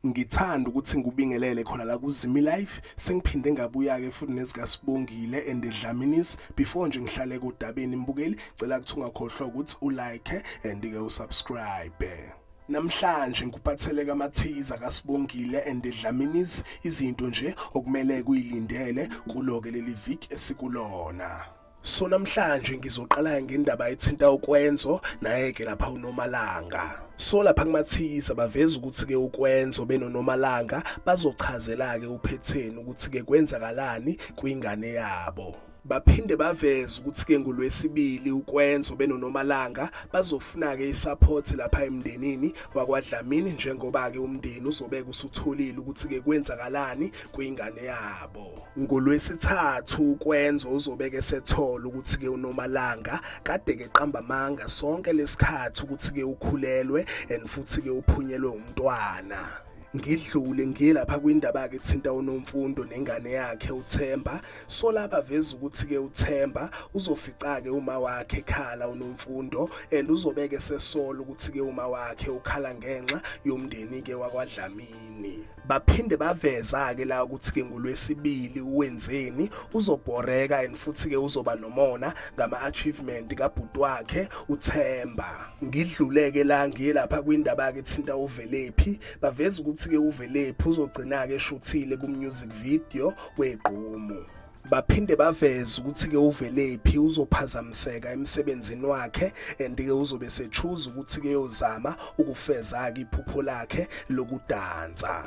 Ngithanda ukuthi ngikubingelele khona la kuZimi Life sengiphinde ngabuya-ke futhi nezikaSibongile and Dlaminis. Before nje ngihlale kodabeni mbukeli, cela ukuthi ungakhohlwa ukuthi ulike and-ke usubscribe. Namhlanje ngikuphathele kamathiza kaSibongile and Dlaminis izinto nje okumele kuyilindele kulo-ke leli viki esikulona. So namhlanje ngizoqala ngendaba ethinta uKwenzo naye ke lapha uNomalanga. So lapha kumathiza baveza ukuthi ke uKwenzo benoNomalanga bazochazela ke uPhetheni ukuthi ke kwenzakalani kwingane yabo. Baphinde baveze ukuthi ke ngolwesibili uKwenzo benoNomalanga bazofuna ke isupport lapha emndenini wakwaDlamini njengoba ke umndeni uzobeka usutholile ukuthi ke kwenzakalani kwingane yabo. NgoLwesithathu uKwenzo uzobeke esethola ukuthi-ke uNomalanga kade ke qamba amanga sonke lesikhathi ukuthi-ke ukhulelwe and futhi-ke uphunyelwe umntwana. Ngidlule ngiye lapha kwindaba-ke ethinta uNomfundo nengane yakhe uThemba. So lapha veza ukuthi-ke uThemba uzofica-ke uma wakhe ekhala uNomfundo and uzobeke esesola ukuthi-ke uma wakhe ukhala ngenxa yomndeni-ke wakwaDlamini. Baphinde baveza-ke la ukuthi-ke ngolwesibili uWenzeni uzobhoreka and futhi-ke uzoba nomona ngama-achievement kabhuti wakhe uThemba. Ngidlule-ke la ngiye lapha kwindaba-ke ethinta uVelephi, baveza ukuthi-ke uVelephi uzogcina-ke eshuthile ku-music video wegqumu. Baphinde baveze ukuthi-ke uVelephi uzophazamiseka emsebenzini wakhe and-ke uzobe sechuza ukuthi-ke yozama ukufeza-ke iphupho lakhe lokudansa.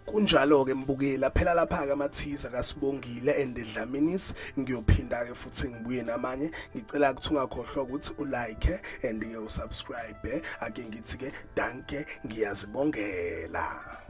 Kunjalo-ke mbukeli, aphela lapha-ke amathiza kaSibongile and Dlaminis. Ngiyophinda-ke futhi ngibuye namanye. Ngicela ukuthi ungakhohlwa ukuthi ulike and-ke usubscribe. Ake ngithi-ke danke, ngiyazibongela.